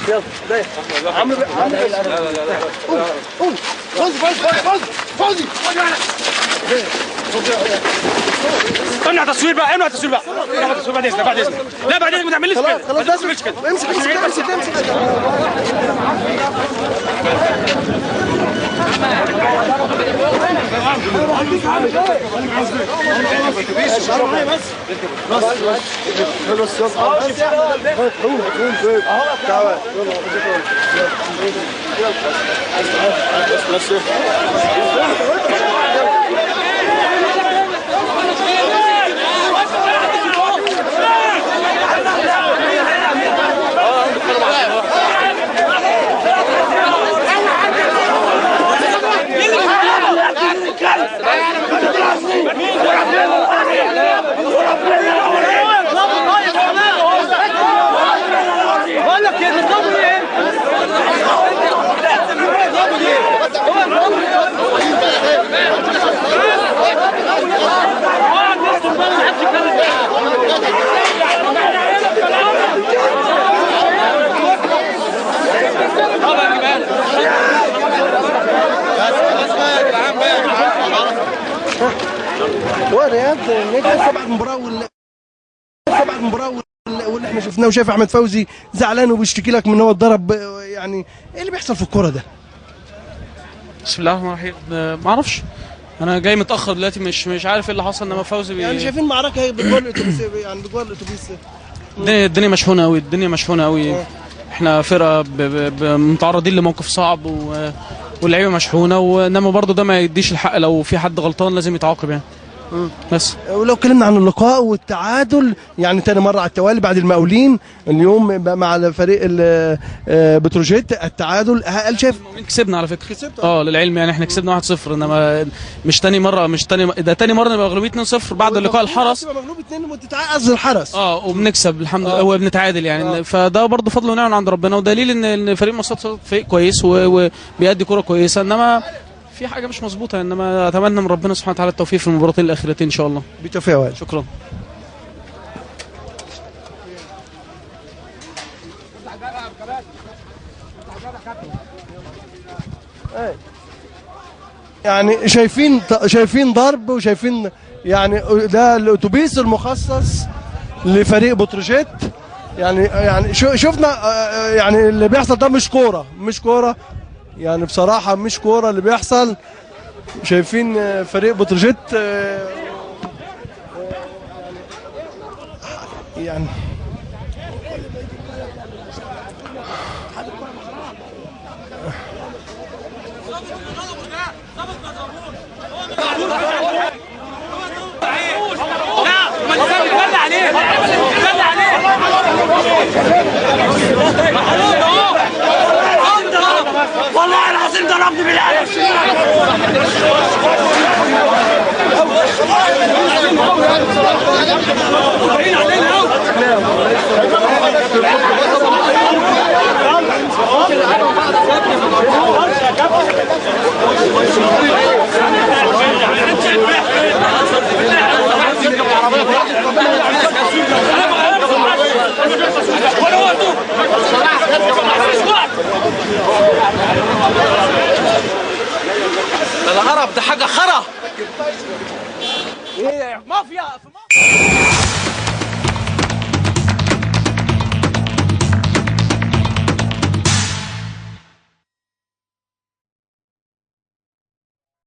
يلا عمرو عمرو. قوم فوزي فوزي فوزي فوزي. امنع تصوير بقى، امنع تصوير بقى، امنع تصوير بعد اذنك، بعد اذنك. لا بعد اذنك ما تعمليش كده. خلاص خلاص امسك امسك امسك امسك. ورياض نجم سبع مباراة سبع مباراة واللي احنا شفناه، وشايف احمد فوزي زعلان وبيشتكي لك من هو اتضرب، يعني ايه اللي بيحصل في الكورة ده؟ بسم الله الرحمن الرحيم. ما اعرفش، انا جاي متاخر دلوقتي، مش عارف ايه اللي حصل. انما فوزي يعني شايفين معركة هي بجوار الاتوبيس، يعني بجوار الاتوبيس. الدنيا مشحونه قوي، الدنيا مشحونه قوي. احنا فرقه متعرضين لموقف صعب واللعيبة مشحونه، وانما برضه ده ما يديش الحق، لو في حد غلطان لازم يتعاقب يعني. بس ولو اتكلمنا عن اللقاء والتعادل، يعني تاني مرة على التوالي بعد المقاولين اليوم مع فريق بتروجيت التعادل، هل شايف؟ كسبنا على فكرة، كسبت للعلم يعني احنا كسبنا 1-0، انما مش تاني مرة، مش تاني ده تاني مرة نبقى مغلوبين 2-0 بعد اللقاء الحرس، تبقى مغلوب 2 وتتعادل الحرس وبنكسب الحمد لله وبنتعادل يعني. فده برضه فضل ونعم عند ربنا، ودليل ان فريق مصر فريق كويس وبيأدي كره كويسة، انما في حاجة مش مظبوطة. انما اتمنى من ربنا سبحانه وتعالى التوفيق في المباراتين الاخيرتين ان شاء الله. بالتوفيق يا وائل، شكرا. يعني شايفين ضرب، وشايفين يعني ده الاتوبيس المخصص لفريق بتروجيت، يعني شفنا يعني اللي بيحصل ده مش كورة، مش كورة يعني، بصراحة مش كورة اللي بيحصل. شايفين فريق بتروجيت يعني والله العظيم ضربني بالقلم. ده العرب ده حاجة خرا. ايه مافيا في مافيا.